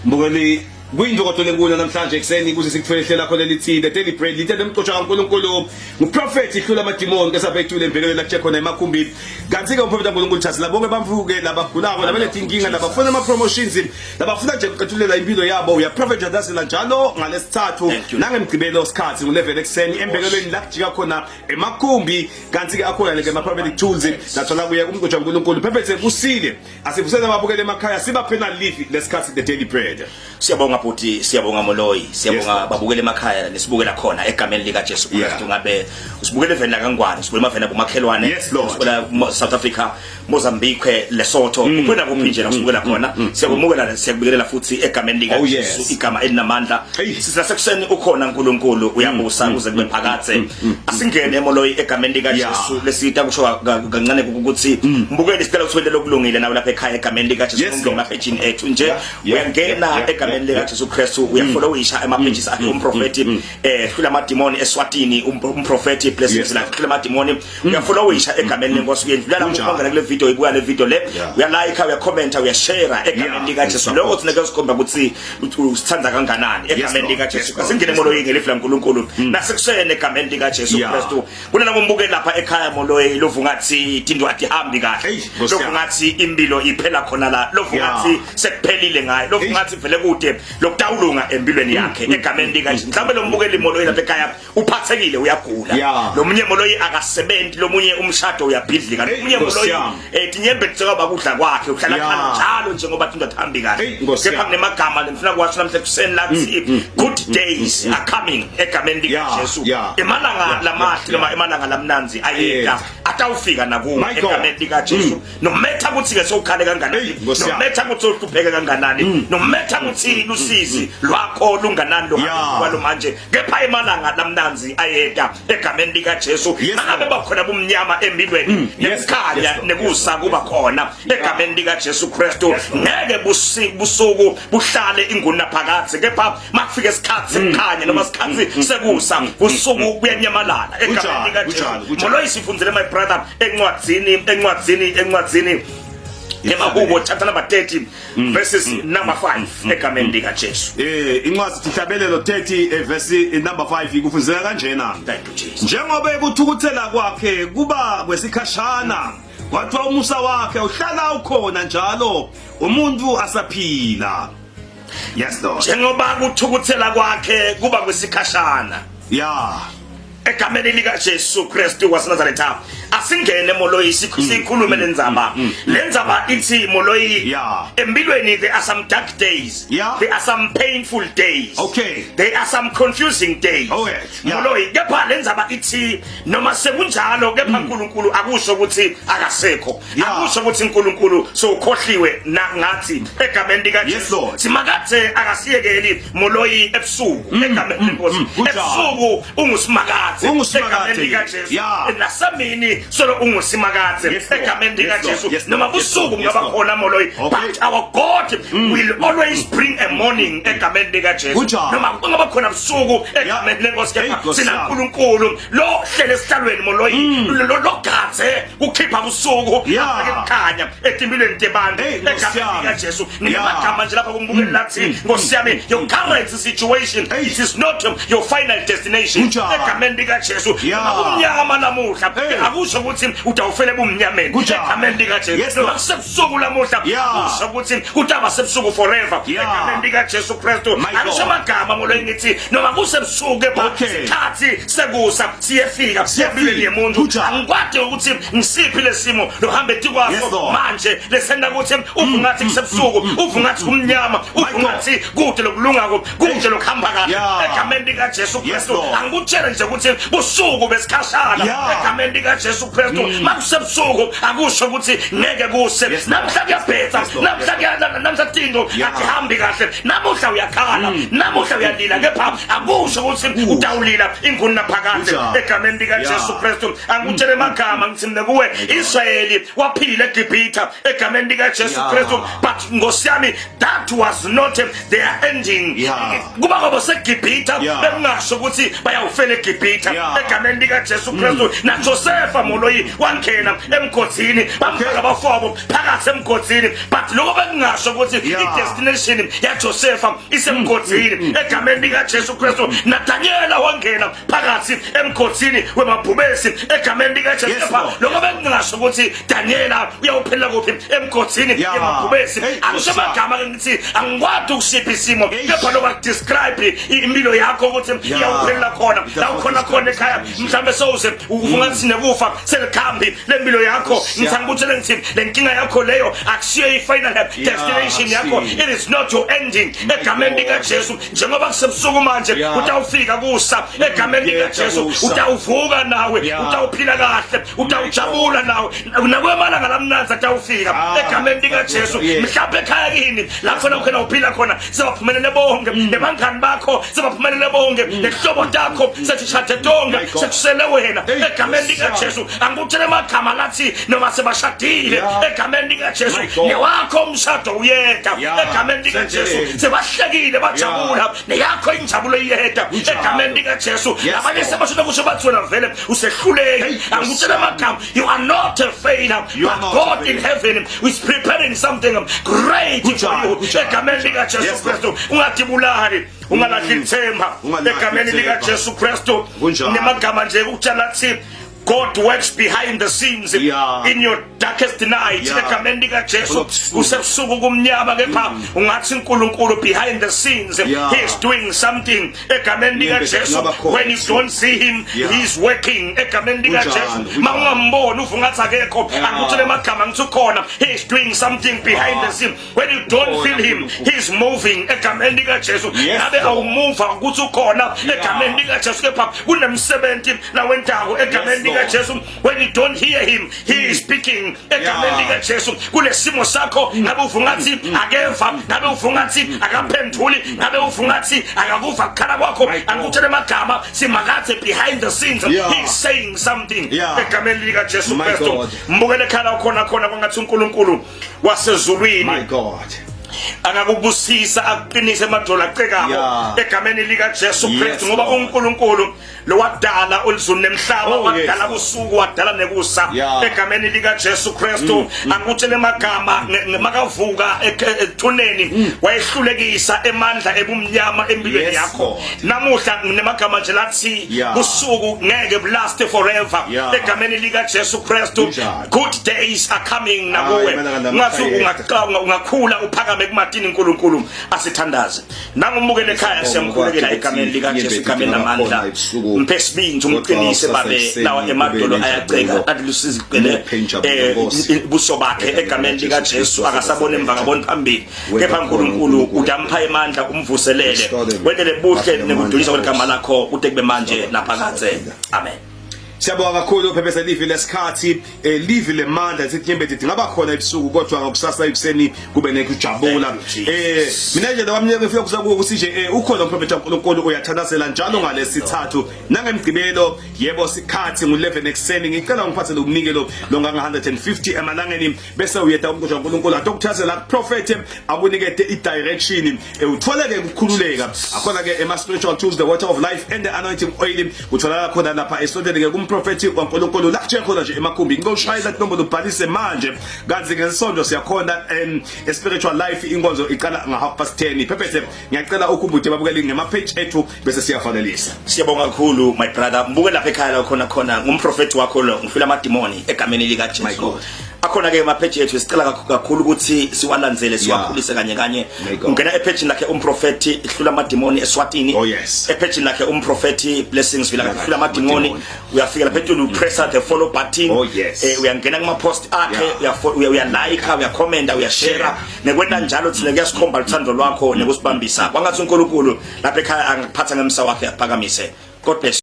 Mbukeli, kuyintokozo lenkulu namhlanje ekuseni kuze sikutholehle lakho lelithile Daily Bread lithe lemxotsha kaNkulunkulu nguprofeti ihlula amadimoni kesabethule embekele la khona emakhumbi. Kanti ke umprofeti kaNkulunkulu thathi bonke bamvuke labagulako, labanetinkinga, labafuna ama promotions, labafuna nje ukuqethulela impilo yabo. Uyaprofetha njalo ngalesithathu Thank you. nangemgcibelo, sikhathi ngu-11 ekuseni, embekelweni la kujika khona emakhumbi. Kanti ke akhona ke ama prophetic tools lathola kuye umxotsha kaNkulunkulu. Phephethe kusile, asivusele ababukele emakhaya, sibaphe nalifi lesikhathi, the Daily Bread. Siyabonga bhuti, siyabonga Moloi, siyabonga Lord. babukele emakhaya nesibukela khona egameni lika Jesu Kristu. Ngabe usibukele eveni lakaNgwane, usibukele emaveni abomakhelwane, Yes, Lord. usibukela South Africa, Mozambique, Lesotho, kuphela kuphi nje la usibukela khona, siyakumukela, siyakubikelela futhi egameni lika Jesu, igama elinamandla. Hey. Sisasekuseni, ukhona uNkulunkulu, uyabusa kuze kube phakadze. Asingene, Moloi, egameni lika Jesu. Lesita kusho kancane ukuthi mbukeli, sicela ukuthi wente lokulungile nawe lapha ekhaya egameni lika Jesu. Yes, Ungene Lord. emaphejini ethu nje, uyangena egameni lika Jesu Kristu, uyafollowisha ema-pages akhe umprofeti hlula amadimoni eSwatini, umprofeti Blessings Yes, la hlula amadimoni. Uyafollowisha egameni lenkosi, uyendlulela ungena kule video, ibuka le video le, uyalike, uyacommenta, uyashare egameni lika Jesu. Lokho thina kusikhomba ukuthi usithanda kanganani egameni Lord. lika Jesu. Yes, Asingene, Lord. Moloi, ngelifu laNkulunkulu nasekuseni egameni lika Jesu Kristu. Kunalabo mbukeli lapha ekhaya, Moloi, lovu ngathi tinto atihambi kahle, Hey, Nkosi lovu yami. ngathi impilo iphela khona la, lovu ngathi sekuphelile ngaye, lovu ngathi vele kude lokutawulunga empilweni yakhe egameni lika Jesu. Mhlawumbe lo mbukeli, Moloi, lapha ekhaya uphathekile, uyagula, lo munye, Moloi, akasebenzi, lo munye umshado uyabhidlika, lo Hey, munye, Nkosi Moloi, yami. Tinyembeti sekuba kudla kwakhe, uhlala khala njalo njengoba tinto atihambi kahle. Hey, Nkosi Kepha yami. kunemagama lengifuna kuwasho namhla ekuseni lathi good days are coming egameni lika Jesu. Emalanga lamahle noma emalanga lamnanzi ayeta, atawufika nakuwe My God. egameni lika Jesu. No matter ukuthi ke sowukhale kanganani, Hey, Nkosi no yami. matter ukuthi uhlupheke kanganani, no matter ukuthi lusizi lwakho lunganani lo kwalo manje, kepha emalanga lamnanzi ayeta egameni lika Jesu. Mangabe Lord. bakhona bumnyama empilweni, nekukhanya Yes, Lord. nekusa kuba khona egameni lika Jesu Kristu. Yes, Lord. Ngeke busuku buhlale inguna phakathi, kepha makufika isikhathi sekukhanya noma isikhathi sekusa, busuku buyanyamalala egameni lika Jesu. Kunjalo, kunjalo. Moloi, sifundzele, my brother, encwadzini emahubo chapter number 30 verses number 5 egameni lika Jesu. Incwadi Tihlabelelo 30 verse number 5 ikufundzela kanjena: Thank you, Jesus. Njengoba ekuthukuthela kwakhe kuba kwesikhashana, kwathiwa umusa wakhe uhlala ukhona njalo umuntu asaphila. Yes, Lord. Njengoba kuthukuthela kwakhe kuba kwesikhashana, egameni lika Jesu Kristu waseNazaretha. Asingene, Moloi, sikhulume lendzaba. Lendzaba ithi, Moloi, empilweni there are some dark days, there are some painful days, there are some confusing days, Moloi, kepha lendzaba ithi noma sekunjalo, kepha uNkulunkulu akusho ukuthi akasekho, akusho ukuthi uNkulunkulu sowukhohliwe na ngathi egameni lika Yes, Lord. Simakadze akasiyekeli, Moloi, ebusuku egameni lenkosi. Ebusuku ungusimakadze Ungusimakadze. egameni lika Jesu. Nasemini solo ungusimakadze Yes, Lord. egameni lika Yes, Lord. Jesu. Yes, Lord. Noma Yes, busuku Lord. Yes, kungaba Lord. khona, Moloi, but our God will always bring a morning egameni lika Jesu. Noma kungaba khona busuku egameni lenkosi, Hey, kepha Nkosi sina yami. uNkulunkulu lo hlele esihlalweni, Moloi, lo gadze kukhipha busuku, afake kukhanya etimpilweni tebantu Hey, Nkosi egameni yami. lika Jesu. Nginamagama nje lapha kumbukeli lathi, Nkosi yami, your current situation, Hey. it is not your final destination egameni lika Jesu. Noma kumnyama namuhla, Hey. akusho ukuthi utawufela ebumnyameni egameni lika Jesu. Yes, Noma Lord. kusebusuku lamuhla, akusho ukuthi kutaba sebusuku forever egameni lika Jesu Kristu. My God. Akusho amagama, Moloi, ngithi noma kusebusuku, kepha sikhathi sekusa siyefika Siyefika. empilweni yemuntu. Kunjalo. Angikwadi ukuthi ngisiphi lesimo lohambe etikwaso Yes, Lord. manje lesenda ukuthi uva ngathi kusebusuku, uva ngathi kumnyama, uva God. ngathi kude lokulungako, kude lokuhamba kahle egameni lika Jesu Yes, Kristu. Lord. Angikutshele nje ukuthi busuku besikhashana egameni lika Jesu Kristu. Makusebusuku akusho ukuthi ngeke kuse. Yes, Lord. Namhla kuyabhetha, Yes, Lord. namhla namhla tinto atihambi kahle, namuhla uyakhala, namuhla uyalila, kepha akusho ukuthi utawulila inguni naphakade egameni lika Jesu Kristu. Angikutshele emagama ngithi mina kuwe, Israyeli waphila eGibhithe egameni lika Jesu Kristu, but Nkosi yami, that was not their ending. Kuba kwabo seGibhithe bekungasho ukuthi bayawufela eGibhithe egameni lika Jesu Kristu. Na Josepha, Moloi. Moloyi wangena emgodini, bamfaka abafowabo phakathi emgodini, but lokho bekungasho ukuthi i-destination yaJosefa isemgodini. Egameni likaJesu Kristu, naDaniela wangena phakathi emgodini wemabhubesi egameni likaJesu. Kepha lokho bekungasho ukuthi Daniela uyawuphelela kuphi emgodini yemabhubesi. Angisho amagama ke, ngithi angikwadi ukusipha isimo, kepha lokho akudescribe impilo yakho ukuthi iyawuphelela khona la ukhona khona ekhaya. Mhlawumbe sowuze ufunga ukuthi nekufa selikhambi lempilo yakho. Ngithi angikutshele, ngithi le nkinga yakho leyo akusiyo i-final destination yakho, it is not your ending egameni likaJesu. Njengoba kusebusuku manje, utawufika kusa egameni likaJesu. Utawuvuka nawe, utawuphila kahle, utawujabula nawe, nakwemalanga lamnanzi atawufika egameni likaJesu. Mhlawumbe ekhaya kini la khona ukhona uphila khona sebaphumelele bonke, nebangani bakho sebaphumelele bonke, nehlobo takho sethishade tonke, sekusele wena egameni likaJesu. Angikutshele amagama lathi noma sebashadile egameni likaJesu, newakho umshado uyeda egameni likaJesu. Sebahlekile bajabula, neyakho injabulo iyeda egameni likaJesu. Labanye sebashona kusho bathi wena vele usehluleki. Angikutshele amagama, you are not a failure, but God in heaven is preparing something great for you egameni likaJesu Kristu. Ungadibulali, ungalahli ithemba egameni likaJesu Kristu. Nemagama nje ukutshela thi God works behind the scenes in your darkest night egameni likaJesu. Kusebusuku, kumnyama, kepha ungathi uNkulunkulu behind the scenes, he is doing something egameni likaJesu. When you don't see him, he is working egameni likaJesu. Mawungamboni, uva ungathi akekho, angikutshele amagama, ngithi ukhona. He is doing something behind the scene. When you don't feel him, he is moving egameni likaJesu. Ngabe awumuva ukuthi ukhona egameni likaJesu, kepha kunemsebenzi lawentako egameni likaJesu. When you don't hear him, he is speaking egameni likaJesu. Kulesimo sakho, ngabe uva ngathi akeva, ngabe uva ngathi akaphenduli, ngabe uva ngathi akakuva kukhala kwakho, angikutshele amagama, Simakadze behind the scenes, he is saying something egameni likaJesu Kristu. Mbukele ekhala ukhona khona, kwangathi uNkulunkulu wasezulwini, My God, angakubusisa, akuqinise emadolo acekako egameni likaJesu Kristu, ngoba uNkulunkulu lowadala olizulu nemhlaba, wadala kusuku, wadala nekusa egameni likaJesu Kristu. Angikutshele amagama, makavuka ethuneni wayehlulekisa emandla ebumnyama empilweni yakho. Namuhla nginemagama nje lathi busuku ngeke bulast forever egameni likaJesu Kristu. Good days are coming nakuwe. Ngathi ungakhula uphakame kumatini. uNkulunkulu asithandaze nangumukele ekhaya, siyamkhulekela egameni likaJesu, egameni lamandla. Mphe isibindi, umqinise babe, lawa emadolo ayaceka athi lusizi cele buso bakhe egameni likaJesu. Akasabona emva, ngabona phambili, kepha uNkulunkulu udampha emandla, umvuselele, wendele buhle nekudunyiswa kweligama lakho kude kube manje naphakadze. Amen. Siyabonga kakhulu Phephesa, livi lesikhathi, livi lemandla. Sithi nyembezi ngaba khona ebusuku, kodwa ngokusasa ekuseni kube nekujabula. Mina nje kwami ngifika kusakuwo ukuthi nje ukhona umprofeti kaNkulunkulu, uyathandazela njalo ngalesithathu nangemgcibelo. Yebo, sikhathi ngu11 ekuseni. Ngicela ungiphathele umnikelo longanga 150 emalangeni, bese uyeta umntu kaNkulunkulu atokuthathela prophet, akunikete i-direction, uthole ke ukukhululeka. Akhona ke ema spiritual tools, the water of life and the anointing oil, utholakala khona lapha esontweni ke kumprofeti waNkulunkulu la kuthiwa khona nje emakhumbi. Ngicela ushayela inombolo, ubhalise manje. Kanti ngesonto siyakhona spiritual life, inkonzo iqala nga 10:30. Phephese, ngiyacela ukhumbute babukeli ngema page ethu, bese siyavalelisa. Siyabonga kakhulu, my brother. Mbuke lapha ekhaya la khona khona, ngumprofeti wakho lo, ngifila amadimoni egameni My likaJesu. God. Akhona ke emapage ethu, sicela kakhulu ukuthi siwalandzele, siwakhulise kanye kanye. My God. Ungena epage lakhe umprofeti Hlula Amadimoni eSwatini. Epage lakhe umprofeti Blessings Vila Hlula Amadimoni, Amadimoni. Uyafika lapha etulu, upressa the follow button. Uyangena kuma post akhe, uya like, uya comment, uya share. Share. Nekwenta njalo thina kuyasikhomba luthando lwakho nekusibambisa. Kwangathi uNkulunkulu lapha ekhaya angakuphatha ngemsa wakhe, aphakamise. God bless.